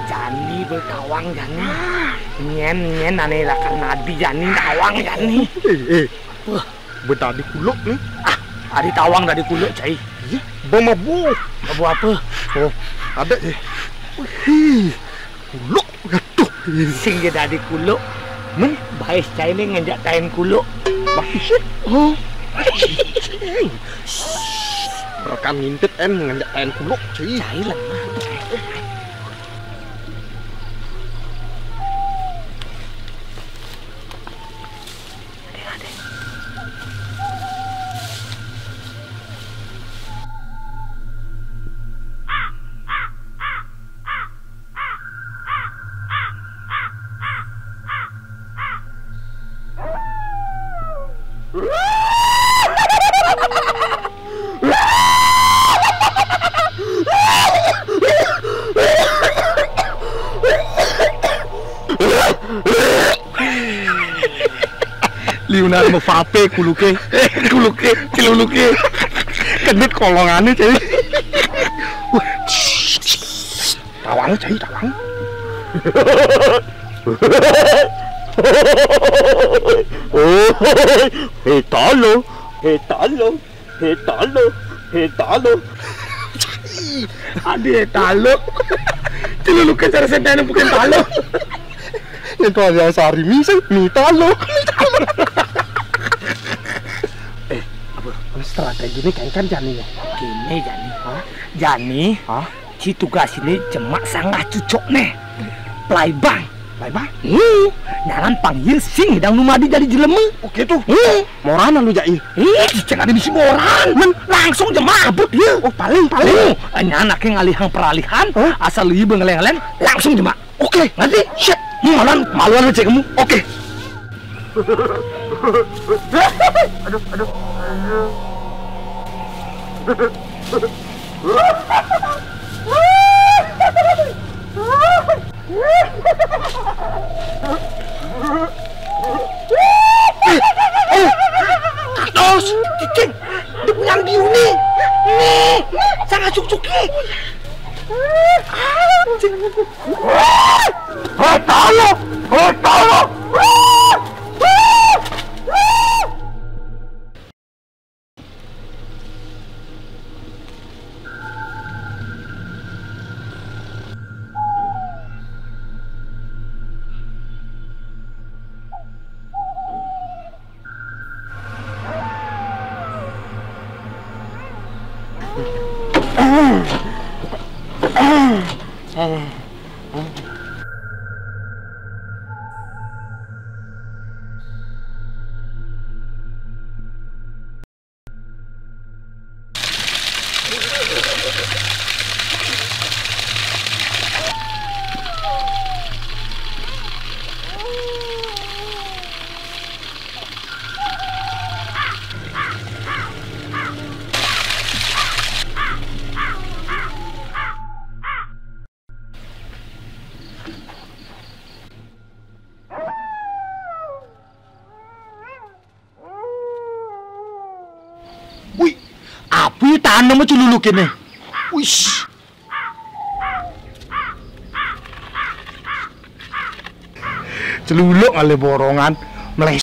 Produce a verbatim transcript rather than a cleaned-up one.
Jani betawang jani. Nyen, nyen ane lakar nadi jani tawang jani. Eh, eh. Wah, bedadi kuluk nih. Ah, adi tawang dadi kuluk, cai. Iya, bamabu. Mabu apa? Oh, ada, eh. Wih, kuluk. Aduh. Sing ja dadi kuluk. Men? Bae cai ne nganjak tain kuluk. Bae sih. Oh. Rekam ngintip en nganjak tain kuluk, cai. Cai lemah. Liunan mevape kuluke, kuluke, celuluke. Kedit kolongane, cai. Wah, tawang, cai, tawang. Oh, hetalo, hetalo, hetalo, hetalo. Adi hetalo. Celuluke cara sentene bukan talo. Itu ada sari misal, mitalo. Eh, apa? Strategi ini kan, kan jani ya? Gini, jani. Hah? Jani. Hah? Ci tugas ini jemak sanggah cucuk nih. Playbang. Playbang? Hmm. Nyaran panggil sing hidang numadi jadi jelema. Oke tuh. Hmm. Moran lu jai. Ih, cicing ada bisi moran. Men, langsung jemak abut dia. Oh, paling, paling. Hmm. Nyaran ake ngalihang peralihan, hah? Asal lu ieu ngeleng-ngeleng, langsung jemak. Oke, nanti. Siap. Maluan, maluan lu cek kamu. Oke. Aduh, aduh. Eh, eh, ados, cicing, dia punya biu nih, nih, sangat cukcuk nih. Hei, tolong! Hei, tolong! Wih, api tanam aja lulu kene. Wis. Celuluk ngalih borongan, meleset.